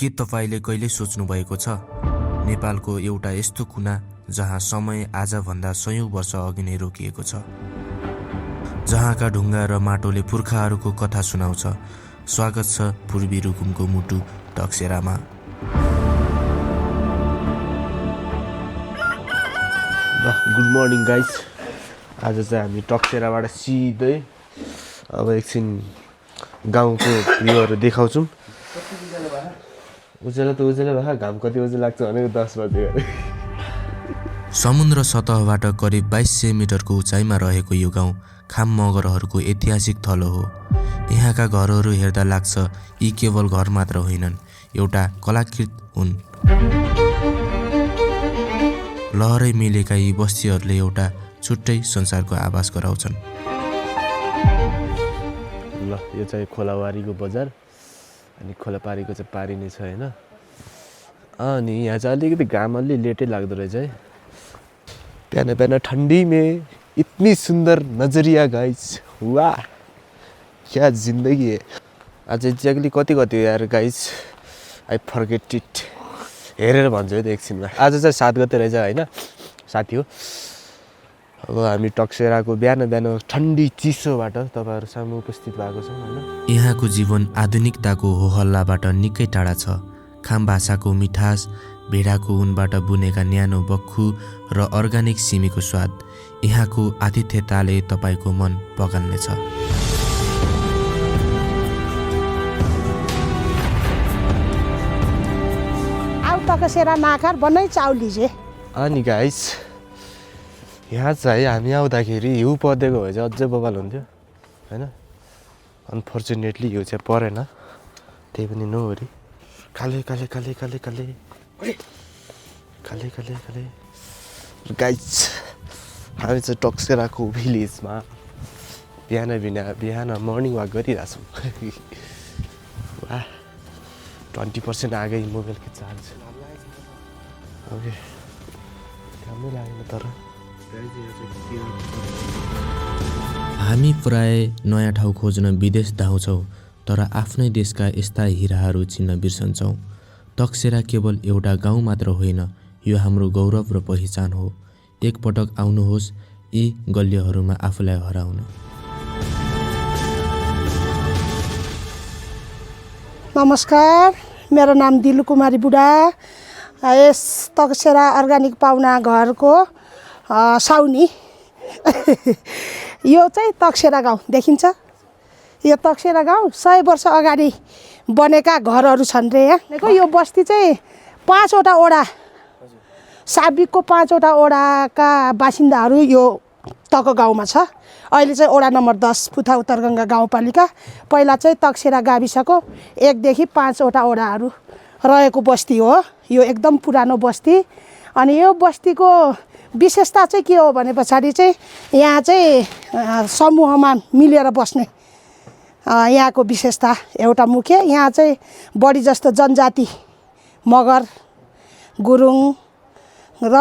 के तपाईले कहिले सोच्नु भएको छ नेपालको एउटा यस्तो कुना जहाँ समय आजभन्दा सयौं वर्ष अघि नै रोकिएको छ, जहाँका ढुङ्गा र माटोले पुर्खाहरूको कथा सुनाउँछ। स्वागत छ पूर्वी रुकुमको मुटु टक्सेरामा। Good morning guys. आज चाहिँ हामी टक्सेराबाट सिधै अब एकछिन गाउँको भ्यूहरू देखाउँछौँ। उजेला त उजेला भए घाम कति बजे लाग्छ भनेको 10 बजे। समुद्र सतहबाट करिब 2200 मिटरको उचाइमा रहेको यो गाउँ खाम मगरहरूको ऐतिहासिक थलो हो। यहाँका घरहरू हेर्दा लाग्छ यी केवल घर मात्र होइनन्, एउटा कलाकृत हुन्। लहरै मिलेका यी बस्तीहरूले एउटा छुट्टै संसारको आभास गराउँछन्। ल यो चाहिँ खोलावारीको बजार, अनि खोलापारीको चाहिँ पारी नै छ हैन। अनि यहाँ चाहिँ अलिकति घाम अलि लेटै लाग्दो रहेछ है। बिहान बिहान ठन्डी में इतनी सुंदर नजरिया गाइस, वाह क्या जिंदगी है। आज एक्ज्याक्टली कति हो यार गाइस, आई फर्गेट इट। हेरेर भन्छु है त एकछिनमा। आज चाहिँ 7 गते रहेछ हैन, साथी हो। अब हामी टक्सेराको बिहान बिहान ठन्डी चिसोबाट तपाईहरु सामु उपस्थित भएको छौं हैन। यहाँको जीवन आधुनिकताको होहल्लाबाट निकै टाढा छ। खाम भाषाको मिठास, भेडाको ऊनबाट बुनेका न्यानो बक्खु र अर्गानिक सिमीको स्वाद, यहाँको आतिथ्यताले तपाईको मन पगाल्नेछ। टक्सेरा नाकार बनाई चाउल लीजिए। अनि गाइस यहाँ चाहिँ हामी आउँदाखेरि हिउँ पर्देको भए चाहिँ अझै बवाल हुन्थ्यो हैन। अनफर्चुनेटली हिउँ चाहिँ परेन, त्यही पनि नोहरी काले काले काले काले काले काले काले काले। गाइस हामी चाहिँ टक्सेराको भिलेजमा बिहान मर्निङ वाक गरिरहेछौँ। वाह 20% आ गई मोबाइलको चार्ज। ओके राम्रो लागेन तर हामी प्राय नयाँ ठाउँ खोज्न विदेश धाउँछौँ, तर आफ्नै देशका यस्ता हिराहरू चिन्न बिर्सन्छौँ। टक्सेरा केवल एउटा गाउँ मात्र होइन, यो हाम्रो गौरव र पहिचान हो। एकपटक आउनुहोस् यी गल्लीहरूमा आफूलाई हराउन। नमस्कार, मेरो नाम दिलु कुमारी बुढा। यस टक्सेरा अर्गानिक पाउना घरको साउनी। यो चाहिँ टक्सेरा गाउँ देखिन्छ। यो टक्सेरा गाउँ 100 वर्ष अगाडि बनेका घरहरू छन् रे यहाँ। यो बस्ती चाहिँ 5 वटा ओडा, साबिकको 5 वटा ओडाका बासिन्दाहरू यो तक गाउँमा छ। अहिले चाहिँ ओडा नम्बर 10 पुथा उत्तरगङ्गा गाउँपालिका। पहिला चाहिँ टक्सेरा गाविसको 1 देखि 5 वटा ओडाहरू रहेको बस्ती हो। यो एकदम पुरानो बस्ती। अनि यो बस्तीको विशेषता चाहिँ के हो भने पछाडि चाहिँ यहाँ चाहिँ समूहमा मिलेर बस्ने यहाँको विशेषता एउटा मुख्य। यहाँ चाहिँ बढी जस्तो जनजाति मगर, गुरुङ र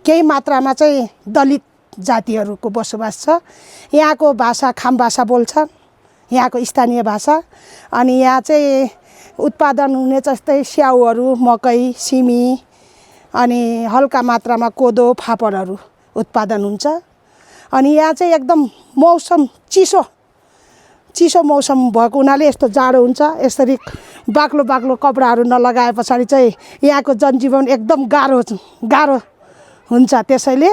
केही मात्रामा चाहिँ दलित जातिहरूको बसोबास छ। यहाँको भाषा खाम भाषा बोल्छ, यहाँको स्थानीय भाषा। अनि यहाँ चाहिँ उत्पादन हुने जस्तै स्याउहरू, मकै, सिमी अनि हल्का मात्रामा कोदो, फापरहरू उत्पादन हुन्छ। अनि यहाँ चाहिँ एकदम मौसम चिसो मौसम भएको हुनाले यस्तो जाडो हुन्छ। यसरी बाक्लो बाक्लो कपडाहरू नलगाए पछाडि चाहिँ यहाँको जनजीवन एकदम गाह्रो हुन्छ। त्यसैले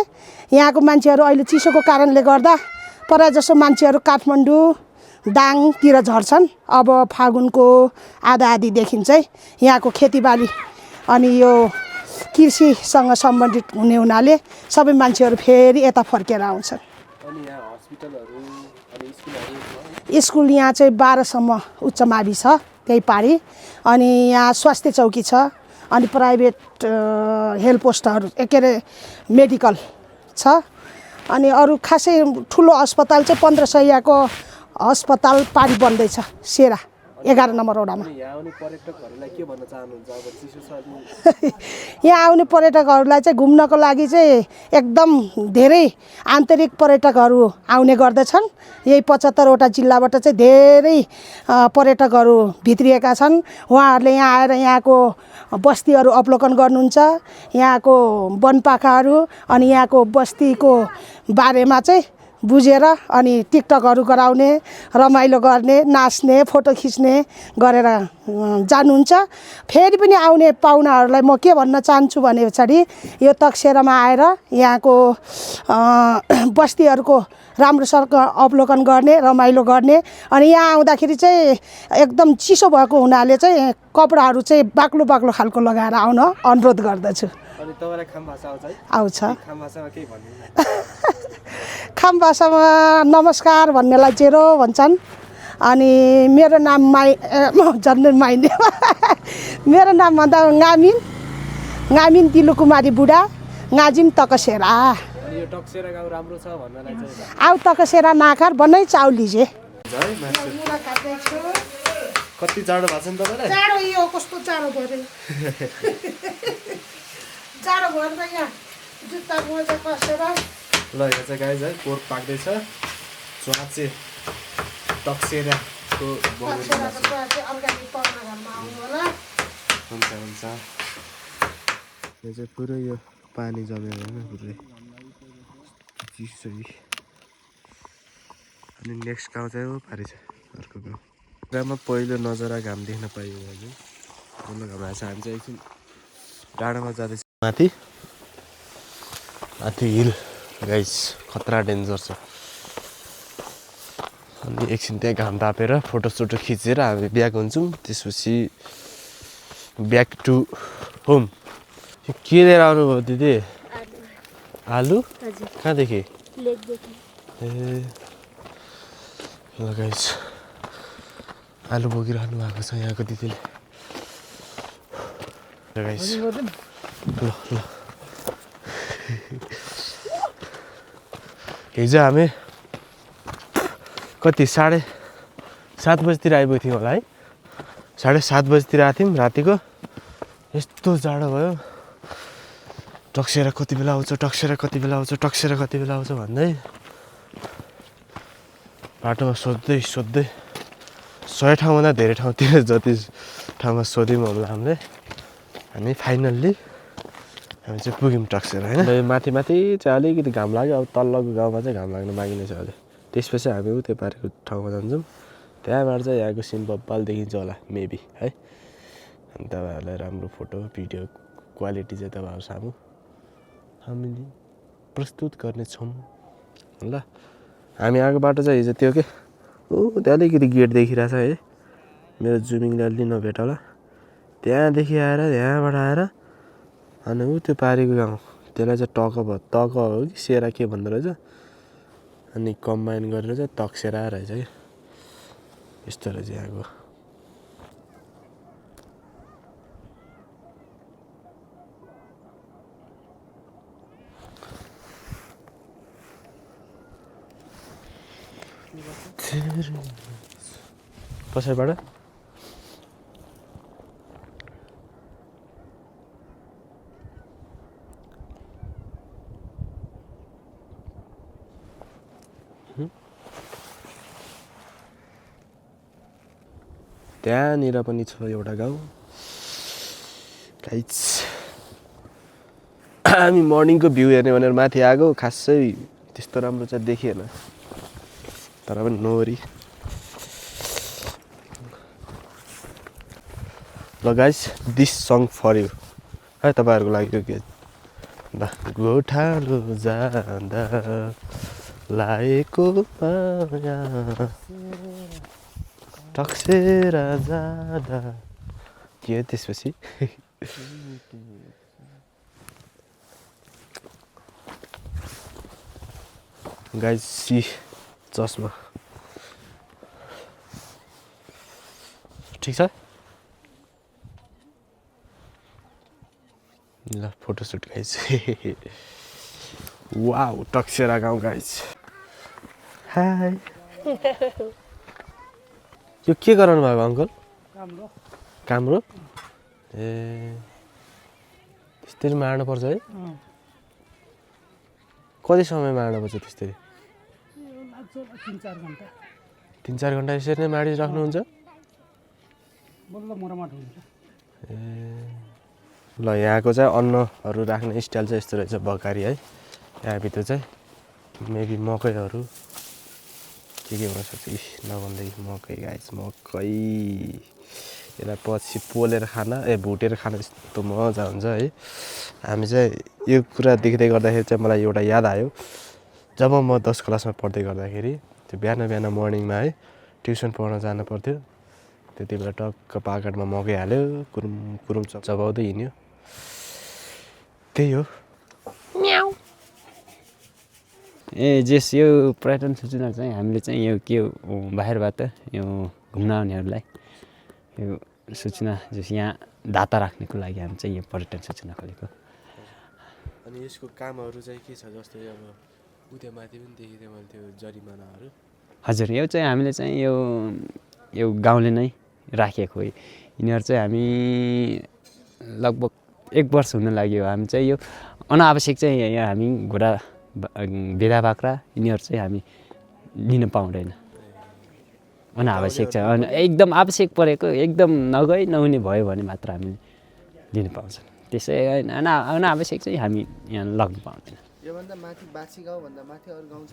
यहाँको मान्छेहरू अहिले चिसोको कारणले गर्दा प्राय जसो मान्छेहरू काठमाडौँ, दाङतिर झर्छन्। अब फागुनको आधादेखि चाहिँ यहाँको खेतीबाली अनि यो कृषिसँग सम्बन्धित हुने हुनाले सबै मान्छेहरू फेरि यता फर्केर आउँछन्। स्कुल यहाँ चाहिँ 12 सम्म उच्च मावि छ, त्यही पारी। अनि यहाँ स्वास्थ्य चौकी छ, अनि प्राइभेट हेल्थ पोस्टहरू के अरे मेडिकल छ। अनि अरू खासै ठुलो अस्पताल चाहिँ 1500 को अस्पताल पारी बन्दैछ सेरा 11 नम्बर वडामा। यहाँ आउने पर्यटकहरूलाई के भन्न चाहनुहुन्छ अब चिसो छ अलि यहाँ आउने पर्यटकहरूलाई चाहिँ घुम्नको लागि चाहिँ एकदम धेरै आन्तरिक पर्यटकहरू आउने गर्दछन्। यही 75वटा जिल्लाबाट चाहिँ धेरै पर्यटकहरू भित्रिएका छन्। उहाँहरूले यहाँ आएर यहाँको बस्तीहरू अवलोकन गर्नुहुन्छ, यहाँको वनपाखाहरू अनि यहाँको बस्तीको बारेमा चाहिँ बुझेर अनि टिकटकहरू गराउने, रमाइलो गर्ने, नाच्ने, फोटो खिच्ने गरेर जानुहुन्छ। फेरि पनि आउने पाहुनाहरूलाई म के भन्न चाहन्छु भने पछाडि यो तकसेरामा आएर यहाँको बस्तीहरूको राम्रोसँग अवलोकन गर्ने, रमाइलो गर्ने अनि यहाँ आउँदाखेरि चाहिँ एकदम चिसो भएको हुनाले चाहिँ कपडाहरू चाहिँ बाक्लो बाक्लो खालको लगाएर आउन अनुरोध गर्दछु। अनि तपाईँलाई खाम भाषा आउँछ है? आउँछ। खाम भाषामा केही भन्नु? खाम भाषामा नमस्कार भन्नेलाई जेरो भन्छन्। अनि मेरो नाम झन्डै माइने मेरो नाम भन्दा गामिन दिलुकुमारी बुढा, गाजिम तकसेरा। अनि यो टक्सेरा गाउँ राम्रो छ भन्नलाई चाहिँ आउ तकसेरा नाखार बनै चाउ लिजे। कति जाडो भएको छ नि तपाईँलाई? जाडो यो कस्तो जाडो भयो रे। जाडो भयो र यहाँ जुत्ता मोजा कसेर ल यहाँ चाहिँ गाइज है पोर्क पाक्दैछ। च्वाचे टक्सेराको हुन्छ हुन्छ। यो चाहिँ पुरै यो पानी जमेर होइन पुरै चिसो। अनि नेक्स्ट गाउँ चाहिँ हो पारि छ अर्को गाउँ। गाउँमा पहिलो नजरा घाम देख्न पाइयो भने पहिलो घाम आएछ। हामी चाहिँ एकछिन डाँडामा जाँदैछ माथि हिल गाइस, खतरा डेन्जर छ। अनि एकछिन त्यहाँ घाम तापेर फोटोसोटो खिचेर हामी ब्याक हुन्छौँ। त्यसपछि ब्याक टु होम। के लिएर आउनुभयो दिदी? आलु? कहाँदेखि? ए ल गाइस आलु बोकिरहनु भएको छ यहाँको दिदीले। गाइस ल हिजो हामी कति 7:30 बजीतिर आइपुग्यो थियौँ होला है। 7:30 बजीतिर आएको थियौँ रातिको। यस्तो जाडो भयो। टक्सेरा कति बेला आउँछ, टक्सेरा कति बेला आउँछ, टक्सेरा कति बेला आउँछ भन्दै बाटोमा सोध्दै 100 ठाउँभन्दा धेरै ठाउँतिर जति ठाउँमा सोध्यौँ होला हामीले। अनि फाइनल्ली हामी चाहिँ पुग्यौँ टक्सेरा होइन। माथि चाहिँ अलिकति घाम लाग्यो। अब तल्लोको गाउँमा चाहिँ घाम लाग्न बाँकी नै छ अझै। त्यसपछि हामी उतै पारेको ठाउँमा जान्छौँ। त्यहाँबाट चाहिँ यहाँको सिन बब्बाल देखिन्छ होला मेबी है। अनि तपाईँहरूलाई राम्रो फोटो भिडियो क्वालिटी चाहिँ तपाईँहरू सामु हामीले प्रस्तुत गर्नेछौँ ल। हामी आएको बाटो चाहिँ हिजो त्यो के त्यहाँ अलिकति गेट देखिरहेछ है। मेरो जुमिङले अलि नभेट होला। त्यहाँदेखि आएर यहाँबाट आएर अनि त्यो पारिको गाउँ त्यसलाई चाहिँ तक हो कि सेरा के भन्दो रहेछ। अनि कम्बाइन गरेर चाहिँ तकसेरा रहेछ क्या। यस्तो रहेछ यहाँको। पछाडिबाट त्यहाँनिर पनि छ एउटा गाउँ गाइस। हामी मर्निङको भ्यू हेर्ने भनेर माथि आएको, खासै त्यस्तो राम्रो चाहिँ देखिएन तर पनि नोरी। ल guys this song for you है, तपाईँहरूको लागि यो गीत। गोठालो जाँदा लागेको माया टक्सेरा जाँदा के त्यसपछि गाइस सी चस्मा ठिक छ। ल फोटोसुट गाइस। वाउ टक्सेरा गाउँ गाइस। हाई यो के गराउनु भएको अङ्कल राम्रो काम्रो ए त्यसरी मार्नुपर्छ है कति समय मार्नुपर्छ त्यसरी 3-4 घन्टा यसरी नै माडिराख्नुहुन्छ ए ल यहाँको चाहिँ अन्नहरू राख्ने स्टाइल चाहिँ यस्तो रहेछ बकारी है यहाँभित्र चाहिँ मेबी मकैहरू के हुनसक्छ इस नभन्दै मकै गाइस मकै यसलाई पछि पोलेर खान भुटेर खान यस्तो मजा हुन्छ है हामी चाहिँ यो कुरा देख्दै गर्दाखेरि चाहिँ मलाई एउटा याद आयो जब म 10 क्लासमा पढ्दै गर्दाखेरि त्यो बिहान मर्निङमा है ट्युसन पढ्न जानु पर्थ्यो त्यति बेला टक्क पाकेटमा मकै हाल्यो कुरुम कुरुम चबाउँदै हिँड्यो त्यही हो ए जेस यो पर्यटन सूचना चाहिँ हामीले चाहिँ यो के हो बाहिरबाट यो घुम्न आउनेहरूलाई यो सूचना जस यहाँ दाता राख्नेको लागि हामी चाहिँ यो पर्यटन सूचना खोलेको अनि यसको कामहरू चाहिँ के छ जस्तै अब उता माथि पनि देखिदिएँ मैले त्यो जरिमानाहरू हजुर यो चाहिँ हामीले चाहिँ यो गाउँले नै राखेको हो यिनीहरू चाहिँ हामी लगभग 1 वर्ष हुन लाग्यो हामी चाहिँ यो अनावश्यक चाहिँ यहाँ हामी घोडा बेदा बाख्रा यिनीहरू चाहिँ हामी लिन पाउँदैन अनावश्यक छ एकदम आवश्यक परेको एकदम नहुने भयो भने मात्र हामीले लिन पाउँछौँ त्यसै अनावश्यक चाहिँ हामी यहाँ लग्न पाउँदैन योभन्दा माथि बाछीगाउँभन्दा माथि अरू गाउँ छ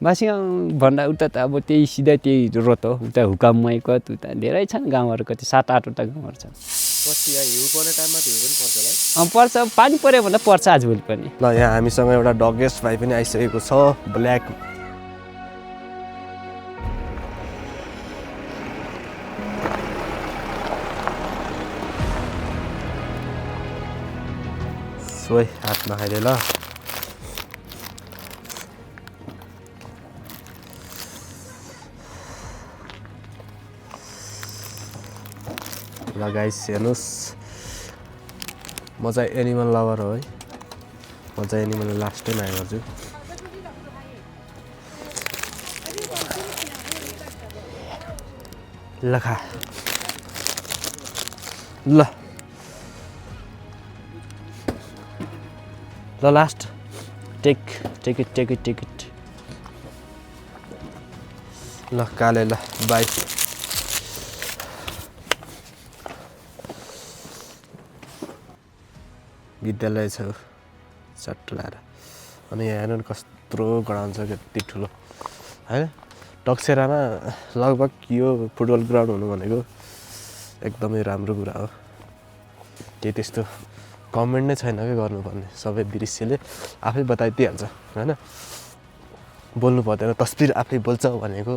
बाछीगाउँ भन्दा उता त अब त्यही सिधै त्यही रोड हो उता हुकाम मैकत उता धेरै छन् गाउँहरू कति 7-8 वटा गाउँहरू छन् पछि यहाँ हिउँ पर्ने टाइममा त हिउँ पनि पर्छ होला पर्छ पानी पऱ्यो भन्दा पर्छ आजभोलि पनि ल यहाँ हामीसँग एउटा डगेस भाइ पनि आइसकेको छ ब्ल्याक सोही हातमा खाइदिए ल ल गाइस हेर्नुहोस् म चाहिँ एनिमल लभर हो है म चाहिँ एनिमल लास्टै माया गर्छु ल खा ल लास्ट टेक इट ल काले ल बाई विद्यालय छ चट्ट लाएर अनि यहाँ हेर्नु कस्तो ग्राउन्ड छ यति ठुलो होइन टक्सेरामा लगभग यो फुटबल ग्राउन्ड हुनु भनेको एकदमै राम्रो कुरा हो केही त्यस्तो कमेन्ट नै छैन क्या गर्नुपर्ने सबै दृश्यले आफै बताइदिइहाल्छ होइन बोल्नु पर्दैन तस्बिर आफै बोल्छ भनेको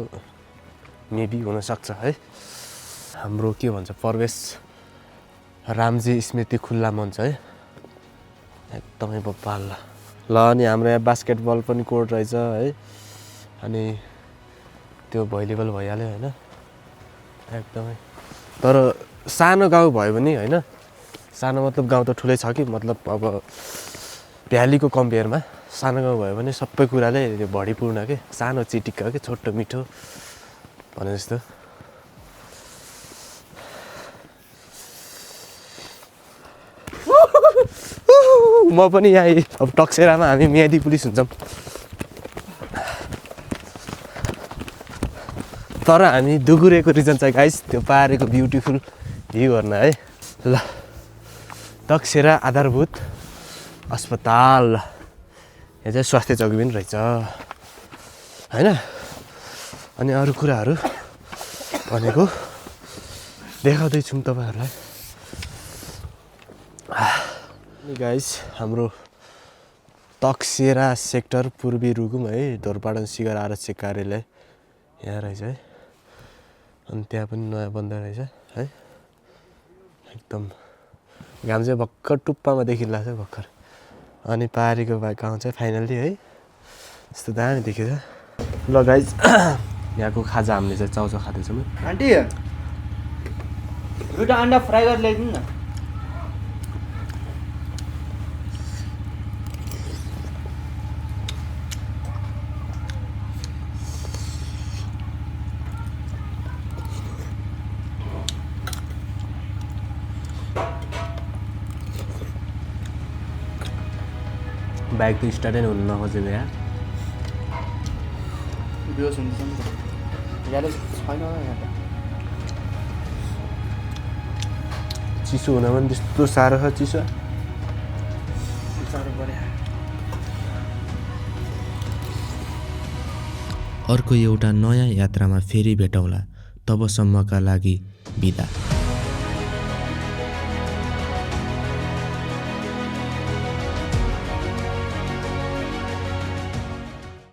मेबी हुनसक्छ है हाम्रो के भन्छ प्रवेश रामजी स्मृति खुल्ला मञ्च है एकदमै बब्बाल ल अनि हाम्रो यहाँ बास्केटबल पनि कोर्ट रहेछ है अनि त्यो भलिबल भइहाल्यो होइन एकदमै तर सानो गाउँ भयो भने होइन सानो मतलब गाउँ त ठुलै छ कि मतलब अब भ्यालीको कम्पेयरमा सानो गाउँ भयो भने सबै कुराले भरिपूर्ण के सानो चिटिक्क के छोटो मिठो भने जस्तो म पनि यहाँ अब टक्सेरामा हामी म्यादी पुलिस हुन्छौँ तर हामी दुगुरेको रिजन चाहिँ गाइस त्यो पारेको ब्युटिफुल भ्यू गर्न है ल टक्सेरा आधारभूत अस्पताल यहाँ चाहिँ स्वास्थ्य चौकी पनि रहेछ होइन अनि अरू कुराहरू भनेको देखाउँदैछौँ तपाईँहरूलाई गाइस हाम्रो तकसेरा सेक्टर पूर्वी रुकुम है धोरपाडन शिखर आरक्षक कार्यालय यहाँ रहेछ है अनि त्यहाँ पनि नयाँ बन्दै रहेछ है एकदम घाम चाहिँ भर्खर टुप्पामा देखिरहेको छ भर्खर अनि पारीको गाउँ चाहिँ फाइनल्ली है यस्तो दामी देखेछ ल गाइस यहाँको खाजा हामीले चाहिँ चाउचाउ खाँदैछौँ आन्टी दुईवटा अन्डा फ्राई गरेर ल्याइदिनु न बाइक त स्टार्टै हुनु नखोजेको यहाँ बेहोस हुँदैछ नि त यहाँ छैन यहाँ त चिसो हुन पनि त्यस्तो साह्रो छ चिसो साह्रो पऱ्यो अर्को एउटा नयाँ यात्रामा फेरि भेटौँला तबसम्मका लागि बिदा।